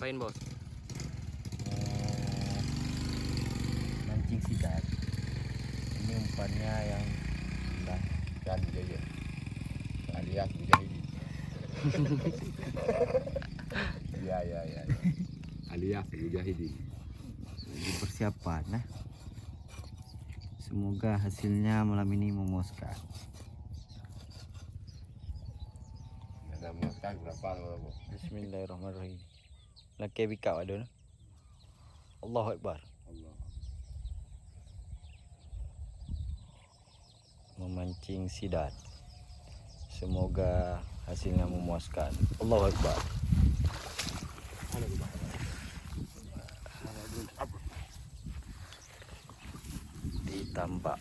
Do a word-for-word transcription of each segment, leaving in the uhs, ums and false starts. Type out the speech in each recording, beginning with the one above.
Ngapain, Bos? Eh, mancing sidat. Ini umpannya yang sudah ikan mujahid, alias mujahidin. Ya, ya, ya, ya. Alias mujahidin. Ini persiapan, nah. Semoga hasilnya malam ini memuaskan. Ada memuaskan berapa, Bos? Bismillahirrahmanirrahim. Lakée bikak wadon. Allahu Akbar. Allah. Memancing sidat. Semoga hasilnya memuaskan. Allahu Akbar. Ditambak.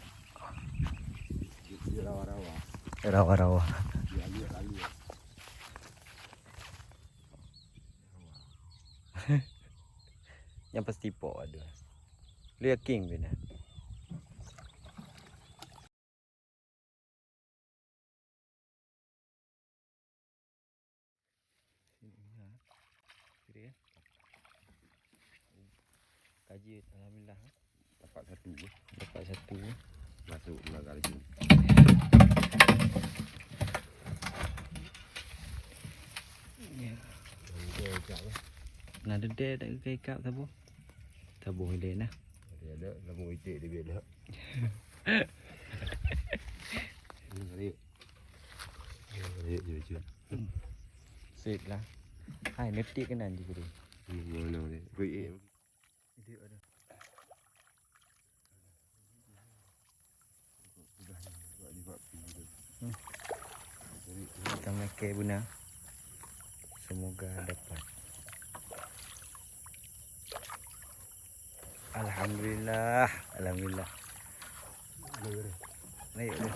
Rawa-rawa. Rawa-rawa. Dialir-alir. Nyang pasti po aduh. Lu yakin bina. Kira ya. Kaji, alhamdulillah. Dapat satu. Dapat satu. Masuk melanggar lagi. Ya. Okey, cak lah. Nah, dedek tak ke ikap saboh. Saboh dedek nah. Dia ada, lama itik dia biar dah. Ini kali. Ini kali, jujur. Sip lah. Hai, netik kena je tadi. Hmm, mana ni? Kau eh. Hidup ada. Hmm. Kita makai buna. Semoga dapat. Alhamdulillah, alhamdulillah. Naik deh.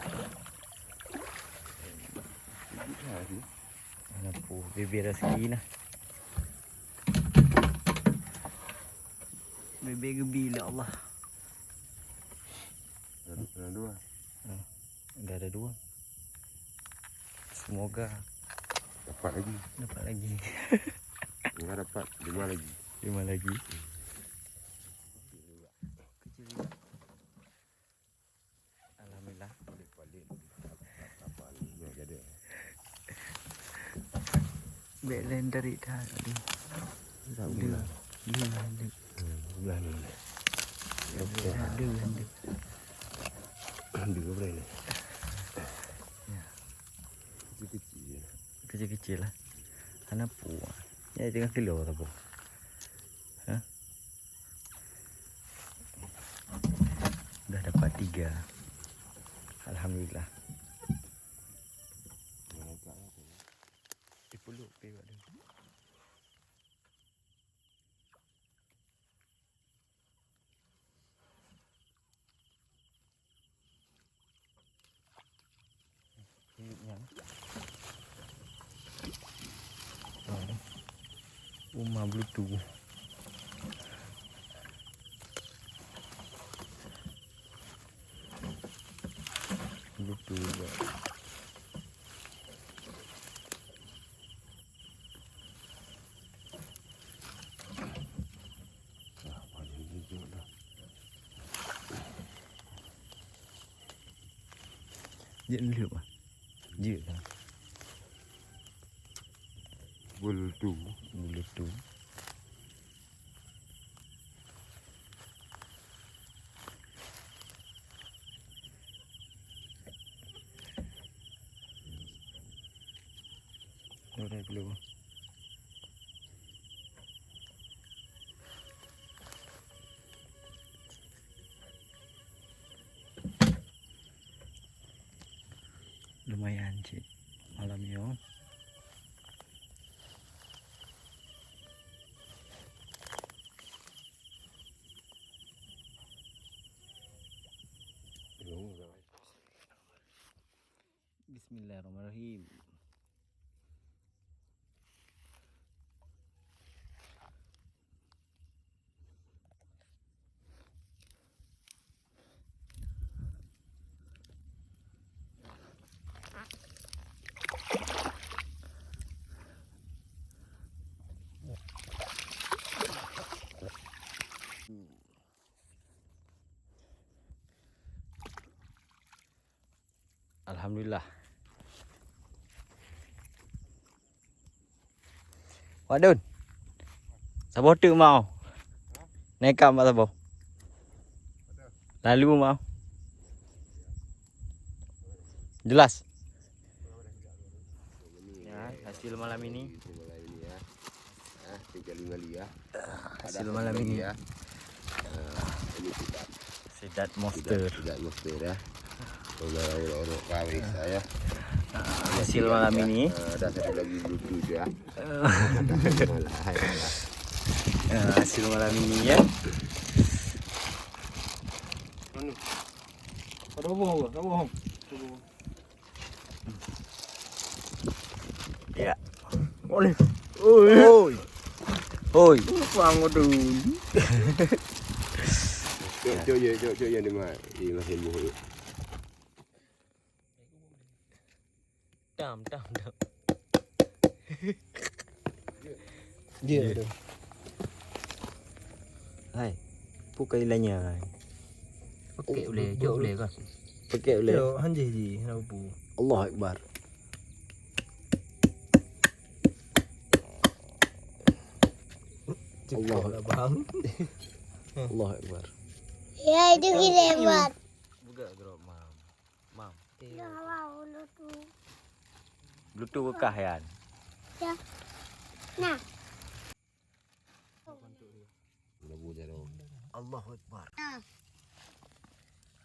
Mana pu bibir rezeki nah. Bibir gebi lah Allah. Ada, ada dua. Hmm. Udah ada dua. Semoga dapat lagi. Dapat lagi. Semoga dapat lima lagi. Lima lagi. Kecil juga. Alhamdulillah. Bek lain tarik dah. Aduh. Tak boleh. Dua, dua, dua. Hmm, belah ni. Dua, dua, dua. Dua belah ni. Ya. Kecil-kecil je. Kecil-kecil lah. Hana pu. Ya, tengah kilo ataupun. Ha? Dah dapat tiga. Alhamdulillah. Dipeluk pi bak dia. Hidup nyan. Uma belutu. Belutu juga. Jeuet leueb ah. Jeuet lah. Bulutu. Bulutu. Udah dulu. Lumayan cit malam nyoe. Bismillahirrahmanirrahim. Alhamdulillah. Wak Dun. Saboh teuk mau. Neukam bak saboh. Lalu mau. Jelas. Ya, hasil malam ini. Ah, tiga lima lia. Hasil malam ini. Ya. Ah, ini tidak. Sedat monster. Tidak, tidak monster ya. Udah urut-urut kawin saya. Ah, hasil malam ini. Ah, ada satu lagi lucu juga. Ah, hasil malam ini ya. Mana? Ada bohong ke? Ada bohong. Ya. Boleh. Oi. Oi. Oi. Apa anggota ni? Cok, cok, ya, cok, cok, ya, ni, Mak. Eh, masih buhuk. Dam, dam, dam. Ya, ya. Hai, buka ilanya. Pakai uleh, cok uleh kah? Pakai uleh. Yo, hanjih ji, nak pu. Allahu Akbar. Allahu Akbar. Allahu Akbar. Ya, itu hebat. Buka gerop, Mam. Mam. Ya, wow, lu tu. Bluetooth bekah, Yan. Ya. Nah. Allahu Akbar. Nah.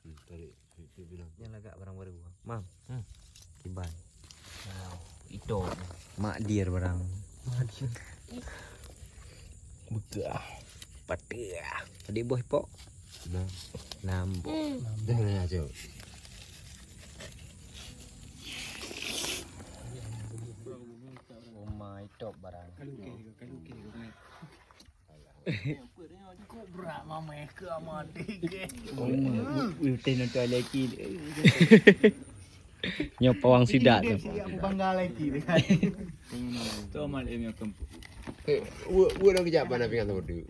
Hmm, tarik, tarik, tarik bilang. Yang lagak barang baru. Mam. Hmm. Kiban. Wow, itu. Mak dir barang. Mak dir. Bekah. Patah. Tadi boh ipok. Nah. Nampak. Hmm. Dah, dah, dah, cok. Oh my, top barang. Kalau okey, kalau okey, kalau okey. Kok berat mama ke sama adik ke? Oh my, wih, teh nonton lagi. Nyoe pawang sidak tu. Siap bangga lagi dia. Tu amal ilmu kempu. Eh, wak, wak dah kejap mana pingan tu.